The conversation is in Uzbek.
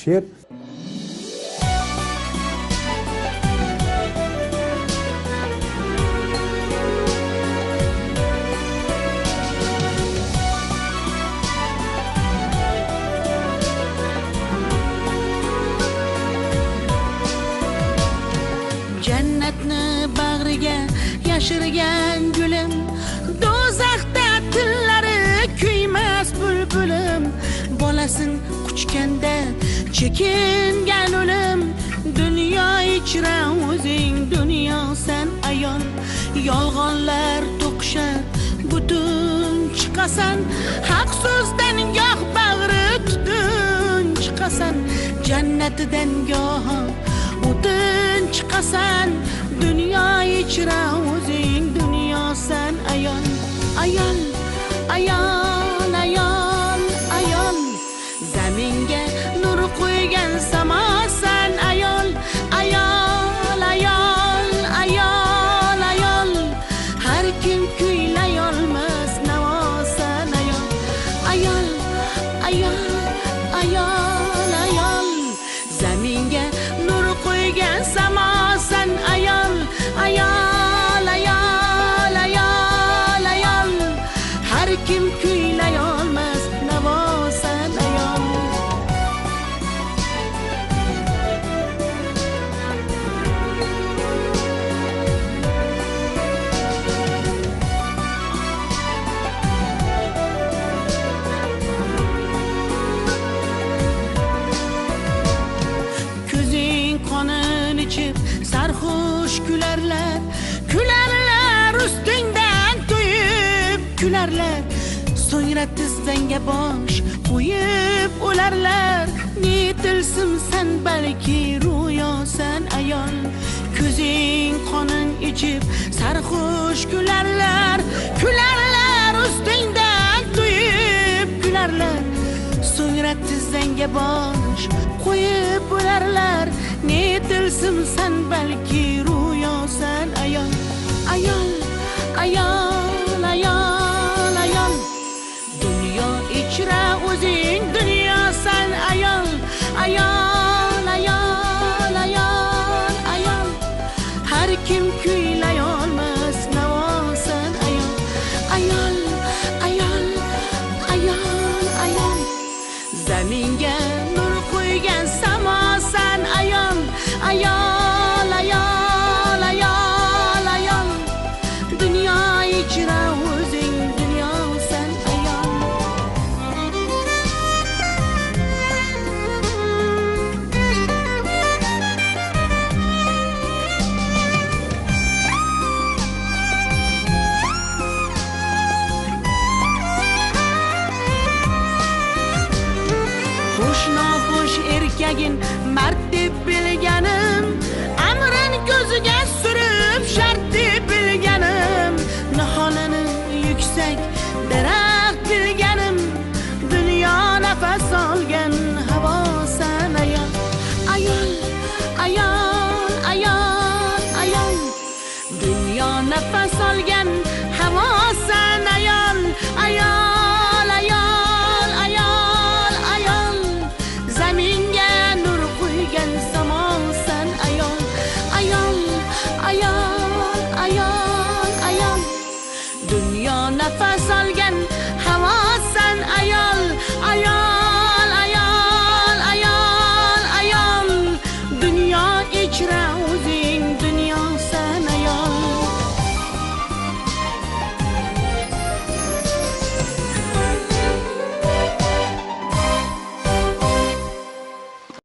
She'r jannatni bag'riga yashirgan gulim, do'zaxda tillari kuymas bulbulim, bolasin quchganda chekingan o'lim, dunyo ichra o'zing dunyosan ayol, yolg'onlar to'qishar butun chiqasan, haq so'zdan goh bag'ri tutun chiqasan, jannatidan goh o'tin chiqasan, dunyo ichra o'zing dunyosan ayol, ayol, ayol, ayol, ayol, zaminga nur qo'ygan samosan ayol, ayol, ayol, ayol, ayol, har kim kuylay olmas navosan ayol, ayol, ayol, ayol, ayol, zaminga nur qo'ygan samosan ayol, ayol, ayol, ayol, ayol, har kim kuylay olmas navosan ayol. Ko'zing qonin ichib sarxush kularlar, kularlar ustingdan to'yib kularlar, so'ngra tizzangga bosh qo'yib o'larlar, ne tilsimsan balki ro'yosan ayol, ko'zing qonin ichib sarxush kularlar, kularlar ustingdan to'yib kularlar, so'ngra tizzangga bosh qo'yib o'larlar, ne tilsimsan balki ro'yosan ayol, ayol, ayol, ayol, ayol, dunyo ichra o'zing dunyosan ayol, ayol, ayol, ayol, ayol, har kim kuylay olmas navosan ayol, ayol, ayol, ayol, ayol, zaminga nur qo'ygan samosan ayol, ayol, ayol, ayol, ayol, dunyo ichra o'zing dunyosan ayol. Xush noxush erkagin mard deb bilganim, amrin ko'ziga